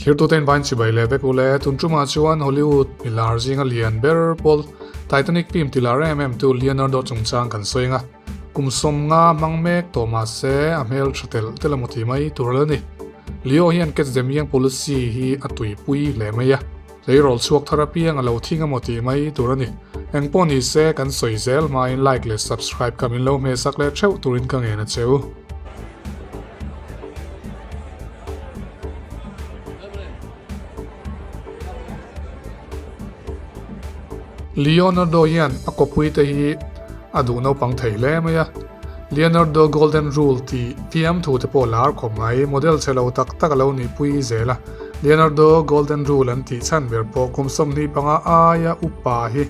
Thirtute in vain chibai leh vek ule, tun tumah chuan Hollywood milar zinga lian ber pawl Titanic film ti lar em em tu Leonardo chungchang kan sawi ang a, kum 50 hmang mek tawh mah se a hmel tha telh telh a maw ti mai tur a la ni. Leo hian Catch Them Young policy hi a tuipui hle mai a, tleirawl chhuak thar apiang a lo thing a maw ti mai tur a ni. Engpawh ni se kan sawi zel hmain like leh subscribe ka min lo hmehsak leh theuh turin ka ngen a che u. Leonardo hian a kawpui te hi a duh naupang thei hle mai a, Leonardo Golden Rule tih fiamthu te pawh lar khawp mai, model chhe lo tak tak a lo nihpui zel a, Leonardo Golden Rule an tih chhan ber pawh kum 25 aia upa hi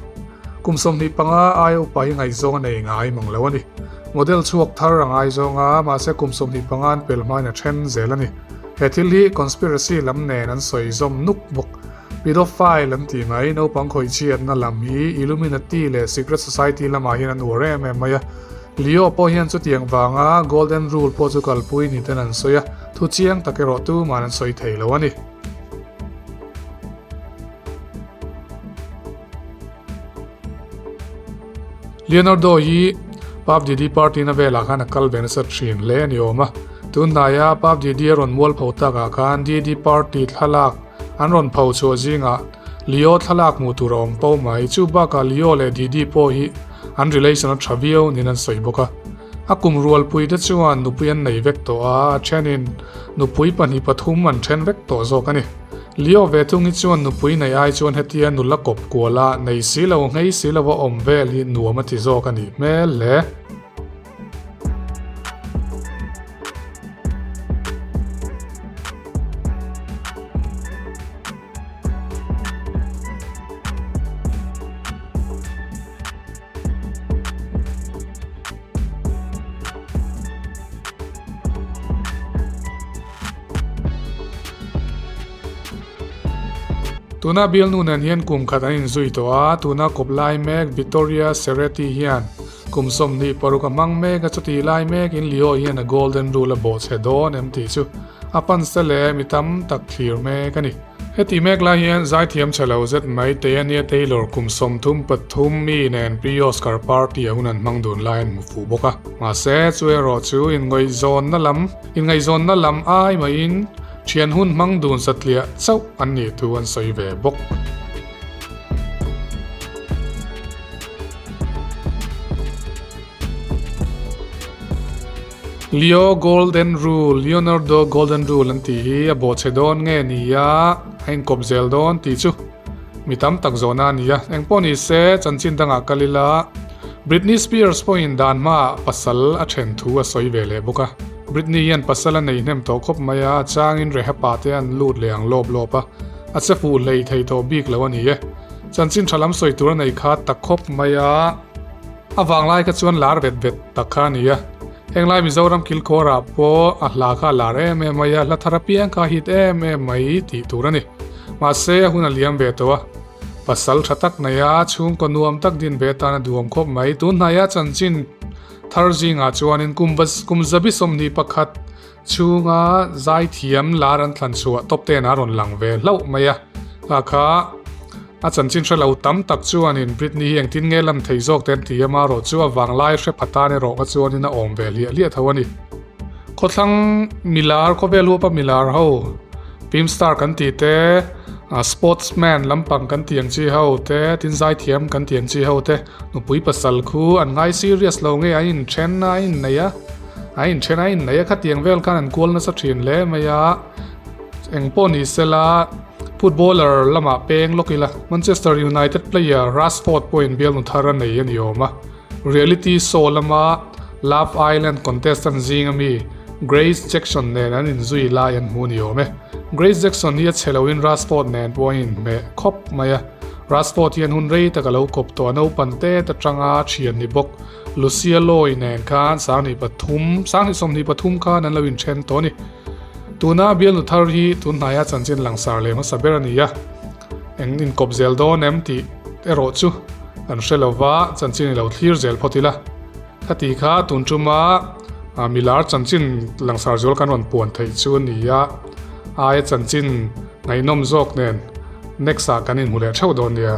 kum 25 aia upa hi ngaihzawng a nei ngai mang lo a ni. Model chhuak thar a ngaizawng a, mahse kum 25 an pel hmain a then zel a ni. He thil hi conspiracy lam nen an sawi zawm nuk bawk. Pedophile an tih mai, naupang khawihchhiatna lam hi Illuminati leh Secret Society lamah hian an uar em em mai a. Leo pawh hian chutiang vanga Golden Rule pawh chu kalpui ni ten an sawi a, thu chiang tak erawh tuman an sawi thei lo a ni. Leonardo hi Puff Diddy party na velah khan a kal ve nasa thin hle a ni awm a, tun hnaia Puff Diddy a rawn mual pho takah khan Diddy party thlalak an rawn pho chhuah zingah Leo thlalak hmuh tur a awm po mai. Chu bakah Leo leh Diddy pawh hi an relation a tha viau niin an sawi bawk a. A kum rualpui te chuan nupui an nei vek tawh a, a thenin nupui pahnih pathum an then vek tawh zawk a ni. Leo ve thung hi chuan nupui nei ai chuan hetia nula kawp kuala nei si lo nghei si lova awm vel hi nuam a ti zawk a nih hmel hle. Tuna bialnu nen hian kum khat an inzui tawh a, tuna kawp lai mek Vittoria Ceretti hian kum 26 a hmang mek a, chutih lai mekin Leo hian a golden rule a bawhchhe dawn em tih chu a pan se leh mi tam tak thlir mek a ni. Heti mek lai hian zaithiam chhe lo zet mai Teyana Taylor kum 33 mi nen pre-Oscar party a hun an hmang dun lai an hmu fuh bawk a. Mahse, chu erawh chu inngaihzawnna lam inngaihzawnna lam ai maiin thian hun hmang dun satliah chauh an nih thu an sawi ve bawk. Leo Golden Rule, Leonardo Golden Rule an tih hi a bawhchhe dawn nge ni a, a inkawp zel dawn tih chu mi tam tak zawhna a ni a. Engpawh ni se, chanchin dangah kal ila, Britney Spears pawhin dan hmaah pasal a then thu a sawi ve leh bawk a. Britney hian pasal a nei hnem tawh khawp mai a, a changin rehab-ah te an lut leh ang lawp lawp a, a che fuh hlei thei tawh bik lo a ni e. Chanchin tha lam sawi tur a nei kha tak khawp mai a. A vanglai kha chuan lar vet vet tak kha a ni a, henglai Mizoram kilkhawrah pawh a hla kha a lar em em mai a, hla thar apiang kha a hit em em mai tih tur a ni. Mahse a hun a liam ve tawh a, pasal tha tak nei a, chhungkaw nuam tak din ve atan a duhawm khawp mai. Tun hnaia chanchin thar zingah chuanin kum kum zabi 21 chhunga zaithiam lar an thlan chhuah tawp ten a rawn lang ve hlauh mai a, hla kha a chanchin hre lo tam tak chuanin Britney hi engtin nge lan thei zawk te an ti a, marawh chu a vanglai hre pha tan erawh kha chuanin a awm ve hliah hliah tho a ni. Khawthlang milar khawvel huapa milar ho film star kan tih te, sportsman lampang kan tih ang chi ho te, tin zaithiam kan tih ang chi ho te nupui pasal khu an ngai serious lo nge an inthen a, an innei a. A inthen a innei a khatiang vel khan an kual nasa thin hle mai a, engpawh ni sela footballer lamah peng lawk ila Manchester United player Rashford pawhin bialnu thar a nei a ni awm a, reality show lama Love Island contestant zinga mi Grace Jackson nen an inzui lai an hmu a ni awm e. Grace Jackson hi a chhe loin Rashford nen pawh a inhmeh khawp mai a, Rashford hian hun rei tak a lo kawp tawh a naupang tet atanga thian ni bawk. Lucia Loy nen khan 23, 23 khan an lo inthen tawh a ni. Tuna bialnu thar hi tun hnaia chanchin langsar leh hmasa ber a ni a, eng inkawp zel dawn em tih erawh chu kan hre lo va, chanchin i lo thlir zel phawt ila. Khati kha tun tuma milar chanchin langsar zual kan rawn puan theih chu a ni a, aia chanchin. Ngaihnawm zawk nen next ah kan inhmu leh theuh dawn nia.